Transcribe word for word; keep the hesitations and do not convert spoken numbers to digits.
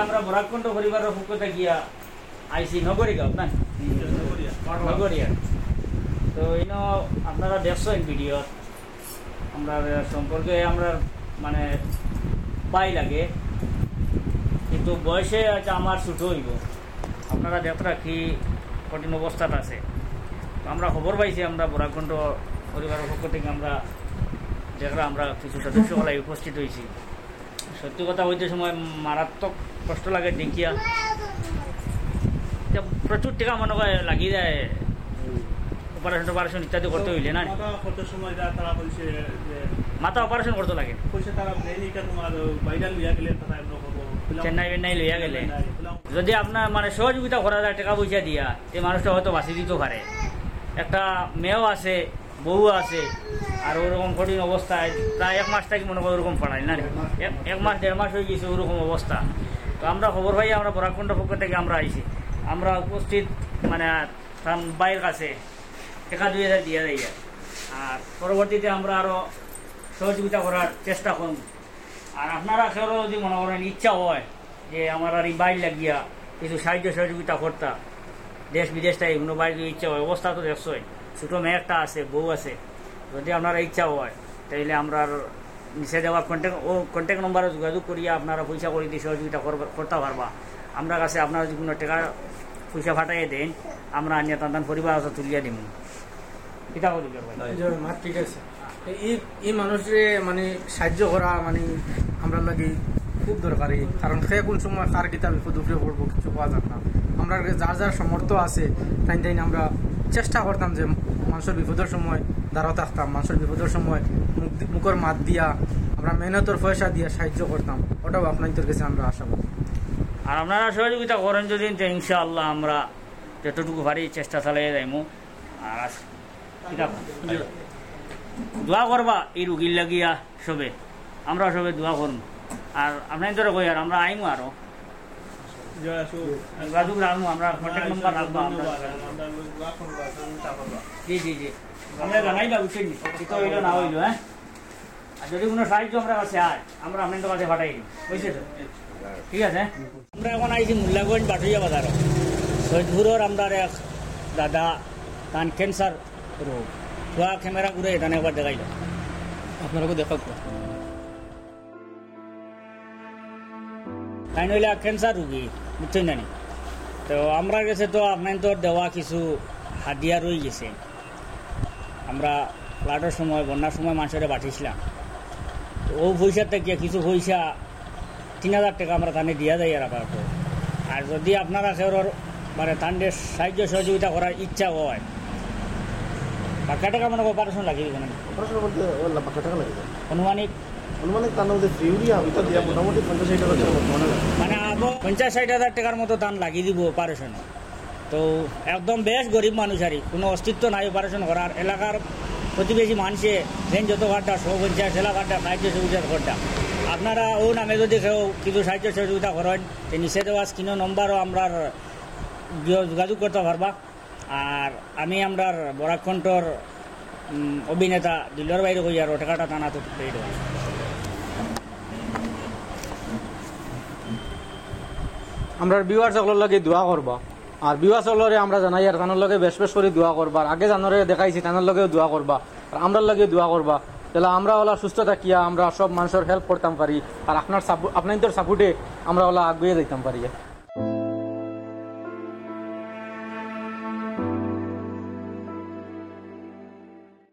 আমরা বরাক কণ্ঠ পরিবারর পক্ষ থাকিয়া আইছি নগরীগাঁও, না? নগরিয়া। নগরিয়া। তো ইনো আপনারা দেখছইন ভিডিওত, আমরার সম্পর্কে আমরার মানে ভাই লাগে, কিন্তু বয়সে হয়তো আমার ছোট অইবো। আপনারা দেখরা কি কঠিন অবস্থাত আছে। তো আমরা খবর পাইছি, আমরা বরাক কণ্ঠ পরিবারর পক্ষ থাকি আমরা দেখরা আমরা কিছু সদস্য অকল উপস্থিত অইছি। সত্যি কথা কইতে সময় মারাত্মক কষ্ট লাগে দেখিয়া। ইটা প্রচুর টেকা মনে অয় লাগি যায়, অপারেশন টপারেশন ইত্যাদি করতে অইলে, না? মাথা কত সময় যা তারা কইছে যে মাথা অপারেশন করতে লাগে। কইছে তারা ব্রেন ইটা তোমার বাইরে লইয়া গেলে তারা এমন হবো। চেন্নাই বেন্নাই লইয়া গেলে। চেন্নাই, বললাম, যদি আপনার মানে সহযোগিতা করা যায় টেকা পয়সা দিয়া, তে মানুষটা হয়তো বাঁচি দিতে পারে। একটা মেয়েও আছে, বউ আছে, আর ওরকম কঠিন অবস্থায় প্রায় এক মাস থাকি মনে করো ওরকম পড়ায় না রে। এক, এক মাস, দেড় মাস অই গেছে ওরকম অবস্থা। তো আমরা খবর পাই, আমরা বরাক কণ্ঠ পক্ষ থাকি আমরা আইছি, আমরা উপস্থিত মানে তার ভাইর কাছে টেকা দুই হাজার দিয়া যাই। আর পরবর্তীতে আমরা আরো সহযোগিতা করার চেষ্টা করব। আর আপনারা কেউর যদি মনে করেন ইচ্ছা অয় যে আমরার ই ভাইর লাগিয়া কিছু সাহায্য সহযোগিতা করতা, দেশ বিদেশ থাকি কোনো ভাইর যদি ইচ্ছা অয়, অবস্থা তো দেখছইন, ছোট মেয়ে একটা আছে, বউ আছে, যদি আপনারা ইচ্ছা অয়, তাইলে আমরার নিচে দেওয়া কন্ট্যাক্ট, ও কন্ট্যাক্ট নম্বরে যোগাযোগ করিয়া আপনারা পয়সা করি দি সহযোগিতা করবা, করতা পারবা। আমরার কাছে আপনারা যদি কোনো টেকা পয়সা পাঠাইয়া দেন, আমরা আনিয়া তান তান পরিবার আছে তুলিয়া দিমু। কিতা করি ভাই? জি, মা ঠিক আছে। এই, এই মানুষরে মানে সাহায্য করা মানে আমরার লাগি খুব দরকারি, কারণ কে কোন সময় কার কিতা বিপদ উপরে পড়বো কিছু কওয়া যায় না। আমরার যার যার সামর্থ্য আছে, তাইন তাইন আমরা চেষ্টা করতাম যে মানুষর বিপদর সময় দাঁড়া থাকতাম, মানুষর বিপদর সময় মুখ দি-, মুখর মাত দিয়া আমরা মেহনতর পয়সা দিয়া সাহায্য করতাম, ওটাও আপনাদের কাছে আমরা আশা করি। আর আপনারা সহযোগিতা করেন যদি, তে ইনশাআল্লাহ আমরা যতটুকু পারি চেষ্টা চালিয়ে যাইমু। আর আজ-, কিতা কন? দোয়া করবা এই রুগীর লাগিয়া সবে, আমরা সবে দোয়া করমু। আর আপনাইন্তরে কই আর আমরা আইমু আরো। জয় আসুক। যোগাযোগ রাখমু, আমরা কন্ট্যাক্ট নম্বর রাখবো আমরা। ধন্যবাদ। আমরা দোয়া করবো, সহযোগিতা করবো। জি, জি, জি। আমরা জানাইবা, বুঝছেন নি? কিতা অইলো না অইলো, হ্যাঁ? আর যদি কোনো সাহায্য আমরার কাছে আয়, আমরা আপনাইন্তর কাছে পাঠাই দিই, বুঝছেন তো? ঠিক আছে, হ্যাঁ? আমরা এখন আইছি মোল্লাগঞ্জ বাটুইয়া বাজারো। সৈয়দপুরর আমরার এক দাদা, তান ক্যান্সার রোগ। পুরা ক্যামেরা ঘুরে এখানে একবার দেখাইল। আপনারাকে দেখা। তাইন অইলা ক্যান্সার রুগী, বুঝছইন না নি? তো আমরার গেছে তো আপনাইন্তর দেওয়া কিছু হাদিয়া রই গেছে। আমরা ফ্লাডর সময়, বন্যার সময় মানষরে বাটিছিলাম। তো অউ পয়সা থাকিয়া কিছু পয়সা, তিন হাজার টেকা আমরা তানে দিয়া যাই আর আপাতত। আর যদি আপনারা কেউর মানে তানরে সাহায্য সহযোগিতা করার ইচ্ছা অয়, বাক্কা টেকা মনে অয় অপারেশন লাগি দিবো না? অপারেশন করতে ওই লা-, বাক্কা টেকা লাগি যায়। আনুমানিক? আনুমানিক তান মধ্যে ফিউরিয়া ওইটা দিয়া মোটামুটি পঞ্চাশ ষাট হাজার টেকা বর্তমানে লাগে। মানে আবো পঞ্চাশ ষাট হাজার টেকার মতো তান লাগি দিবো অপারেশন। তো একদম বেশ গরিব মানুষ আর কি, কোনো অস্তিত্ব নাই অপারেশন করার। এলাকার প্রতিবেশী মানষে যেন যত পারতা সহপঞ্চাশ এলাকাটা সাহায্য সহযোগিতা করতা। আপনারা অউ নামে যদি কেউ কিছু সাহায্য সহযোগিতা করেন, তে নিচে দেওয়া স্ক্রিনর নম্বরও আমরার যোগ-, যোগাযোগ করতা পারবা। আর আমি আমরার বরাক কণ্ঠর, উম, অভিনেতা দিলর ভাইরে কই আর ও টেকাটা তান আতো পেয়ে দেওয়া। আমরার ভিউয়ার্স অকলর লাগি দোয়া করবা। আর ভিউয়ার্স অকলরে আমরা জানাই আর তানর লগে বেশ বেশ করি দোয়া করবা। আর আগে যানরে দেখাইছি তানর লগেও দোয়া করবা। আর আমরার লগেও দোয়া করবা। তাইলে আমরা অলা সুস্থ থাকিয়া আমরা সব মানষর হেল্প করতাম পারি। আর আপনার সাপো-, আপনাইন্তর সাপোর্টে আমরা অলা আগুয়ে যাইতাম পারি।